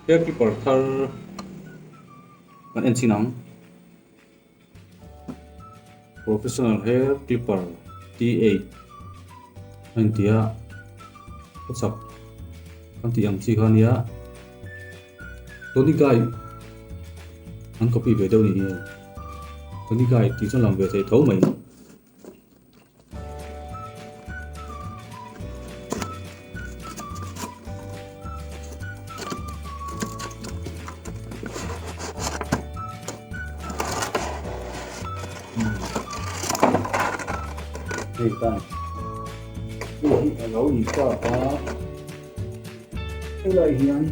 Hair clipper thar kan en chin ang. Professional hair clipper T8 a inti a, ka chak kan tih ang chi kha a nia. Tony Guy an copy ve deuh a ni hi. Tony Guy tih chuan lang ve thei tho mai. Hei ta hei hi a lo ni ta a helai hian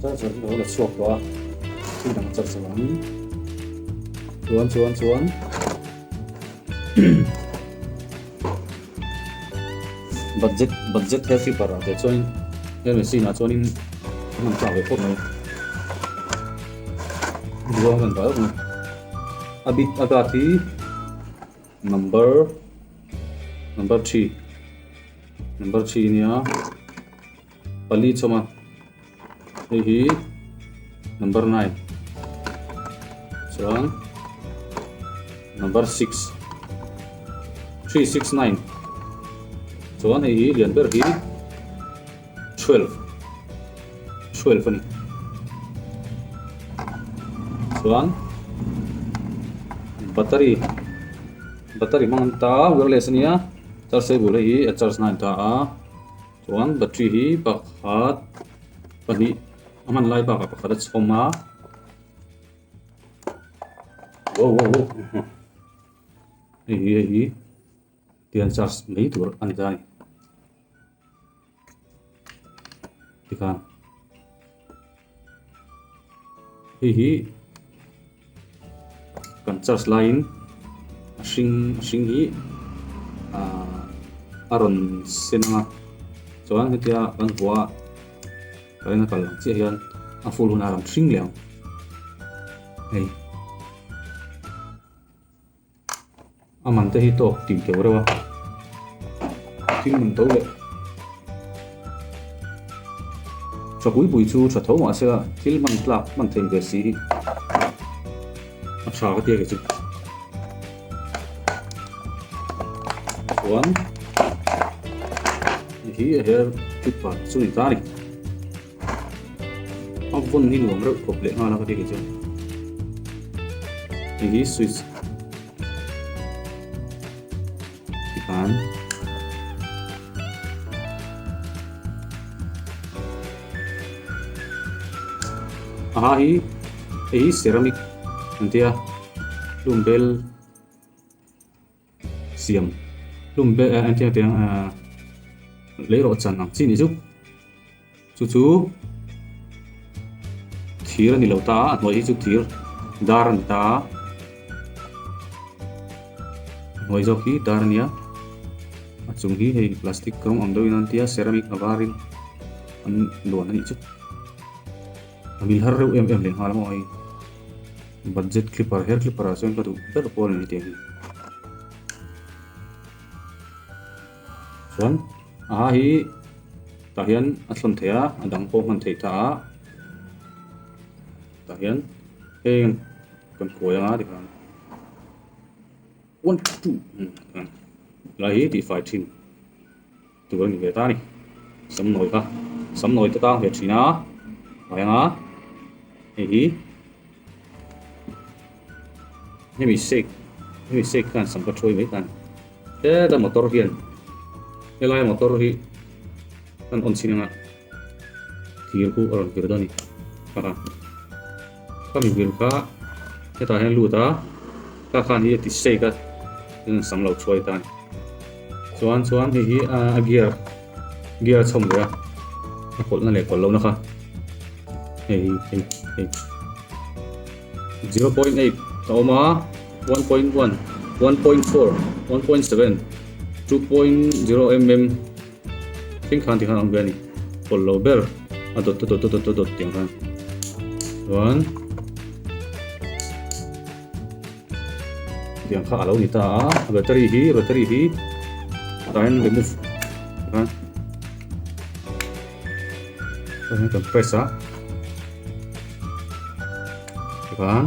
charger hi a lo la chhuak tawh a thil dang charger ang chuan chuan chuan Budget budget hair clipper ah te chuan he machine ah chuanin an han tlak ve khawp mai duang an dah mai a bit a guard hi number number three number three ania pali chawm a hei hi number nine chuan number six 369 chuan hei hi lian ber hi 12 12 a ni chuan battery battery hmang an ta wireless a nia charge cable hei hi a charge na a in ta a. Chuan battery hi pakhat pahnih a hman lai bakah pakhat a chhawm a wow wow wow hei hi hei hi tian charge mai tur a ni ta a ni tikhan hei hi kan charge laiin a hring a hring hi ahh a rawn sen ang a chuan hetia kan vuah a current a kal ang chiah hian a full hunah a rawn hring leh ang hei. A man te hi tawk tih teuh reuh a, thil man to leh tha pui pui chu tha tho mahse a thil hman tlak hman theih ve si hi a tha ka tia kei chu. Chuan hei hi a hair clipper chu ni ta a ni. A vawn hi nuam reuh khawp leh nghal a ka ti kei chu. Hei hi switch tikhan aha hi hei hi ceramic an tia hlum bel siam hlum be eh engtiang tiang ah lei rawh chan ang chi nih chu chu chu thir a ni lo ta a a hnuai hi chu thir dar a ni ta a a hnuai zawk hi dar a nia a chung hi hei plastic rawng ang deuhin an tia ceramic a varin an luan a nih chu a mil har reuh em em leh nghal maw hei. Budget clipper hair clipper ah chuan ka duh ber pawl a ni tih hi. Chuan aha hi tah hian a thlawn thei a a dang pawh hman theih ta a tah hian heng kan kuai anga tikhan one two lai hi tihfai thin tur a ni ve ta a ni sam nawi kha sam nawi te tang ve thin a hmai anga hei hi hemi shake hemi shake khan sam ka thuai mai ta a ni heta motor hian helai motor hi kan on chin anga thir khu a rawn vir dawn a ni kha khami vir kha hetah hian lut a kha khan hi a ti shake a tin sam lo thuai ta a ni. Chuan chuan hei hi a gear gear a chhawm leh a a kawlh na leh kawlh lohna kha hei hi hei hei 0.8 a awm a 1.1 1.4 1.7 2.0 mm thleng khan tikhan a awm ve a ni kawlh lo ber a dawt a dawt a dawt a dawt tiang khan chuan Tiang kha a lo ni ta a, a battery hi battery hi tah hian remove tikhan tah hian kan press a. khan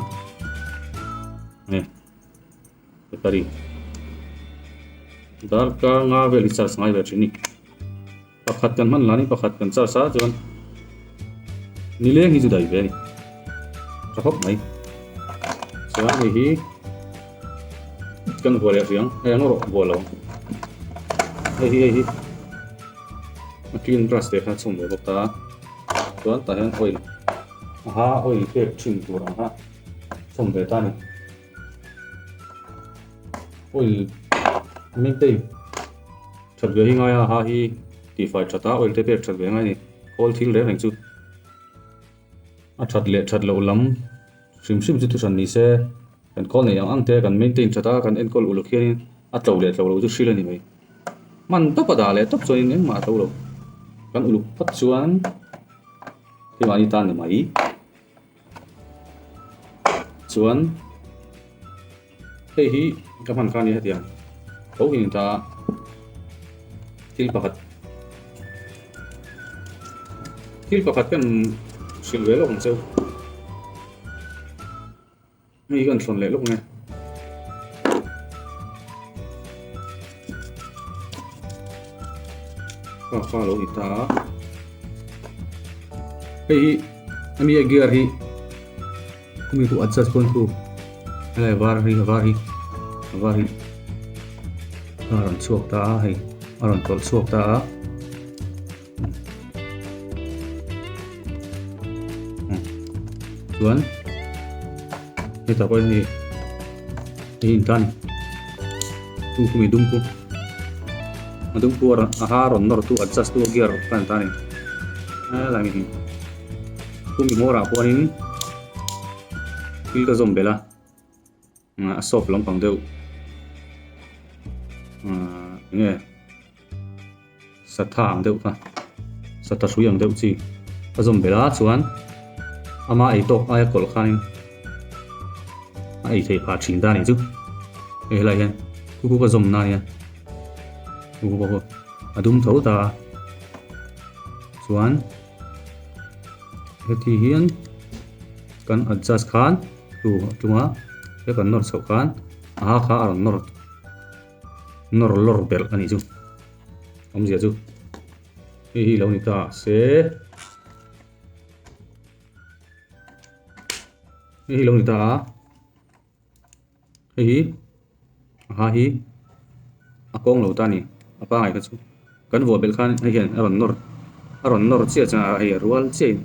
hei battery darkar nga vel hi charge ngai ve thin a ni pakhat kan hman lanin pakhat kan charge a chuan nileng hi chu daih ve a ni tha khawp mai chuan hei hi kan vuah leh hriang hei ang erawh vuah lo hei hi hei hi a clean brush te kha a chhawm ve bawk ta chuan tah hian oil aha oil pek thin tur ang kha chhawm ve ta a ni oil maintain that ve hi ngai a aha hi tihfai that a oil te pek that ve ngai a ni khawl thil reng reng chu a that leh that loh lam hrim hrim chu thuhran ni se kan khawl neih ang ang te kan maintain that a kan enkawl uluk hianin a tlo leh tlo lo chu hrilh a ni mai hman tawp a dah leh tawp chuanin engmah a tlo lo kan uluk phawt chuan keimahni tan ni mai chuan hei hi ka hman kha a ni hetiang tho hi a ni ta a thil pakhat thil pakhat kan hrilh ve lawk ang cheu hei hi kan thlawn leh lawk ang e. Kha kha a lo ni ta a hei hi ami a gear hi khumi khu adjust pawn khu helai var hi a var hi a var hi a rawn chhuak ta a hei a rawn tawlh chhuak ta a chuan hetah pawh hian hei hei hi intan tu khumi dum khu a dum khu a ha rawn nawr tu adjust tu a gear kha an ta a ni helai mi hi khumi hmawrah pawhin thil ka zawm belh a. A soft lampang deuh ahh enge satha ang deuh kha satha hrui ang deuh chi a zawm belh a chuan ama ei tawk aia kawlh khanin a ei theih phah thin ta a nih chu hei helai hian khu khu ka zawm na ania khu khu pawh a dum tho ta a chuan heti hian kan adjust khan. Tu a tum a he kan nawr chhoh khan a ha kha a rawn nawr nawr lawr belh a nih chu awmzia chu hei hi lo ni ta se hei hi lo ni ta a hei hi a ha hi a kawng lo ta a ni a pangai kha chu kan vuah belh khan hei hian a rawn nawr a rawn nawr chiah chuan hei a rual chiah in.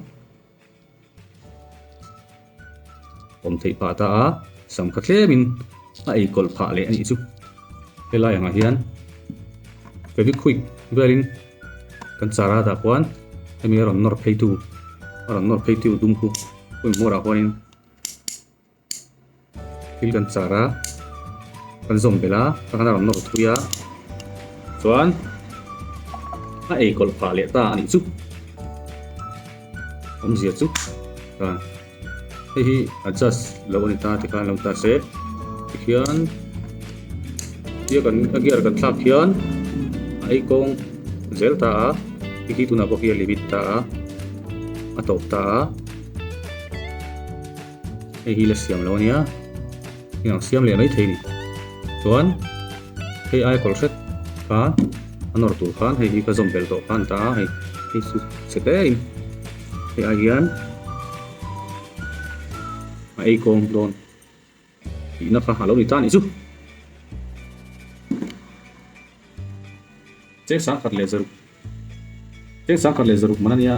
Awm theih phah ta a, sam kha tlemin a ei kawlh phah leh a nih chu. Helai angah hian Fevikwik velin kan char a dah khuan hemi a rawn nawr phei tu a rawn nawr phei tu dum khu hun hmawrah khuanin thil kan char a kan zawm belh a tah khan a rawn nawr thui a chuan a ei kawlh phah leh ta a nih chu awmzia chu chuan hei hi adjust loh a ni ta tikhan lo ta se tikhian tia kan a gear kan thlak hian a ei kawng zel ta a hei hi tunah pawh hi a limit ta a a tawp ta a. Hei hi la siam lo ania heng ang siam leh mai thei a ni chuan hei ai kawlh hret kha a nawr tur khan hei hi ka zawm belh tawh khan ta a hei hei chu chhe hle in hei ai hian a ei kawng dawn tihna kha a lo ni ta a nih chu. Cheng sangkhat leh zaruk Cheng sangkhat leh zaruk man a nia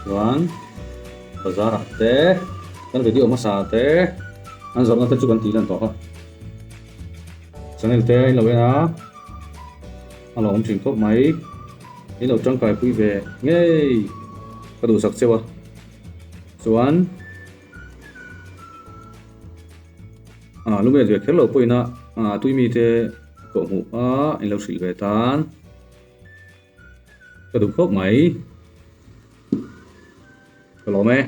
chuan bazar ah te kan video hmasa ah te an zawrhna te chu kan tih lan tawh a channel te in lo en a a lo awm thin khawp mai in lo tangkai pui ve ngei ka duhsak cheu a chuan. Ah lumet ve kher lo pawhin a ah tui mite kawh hmuh a in lo hrilh ve tan ka duh khawp mai ka lawm e.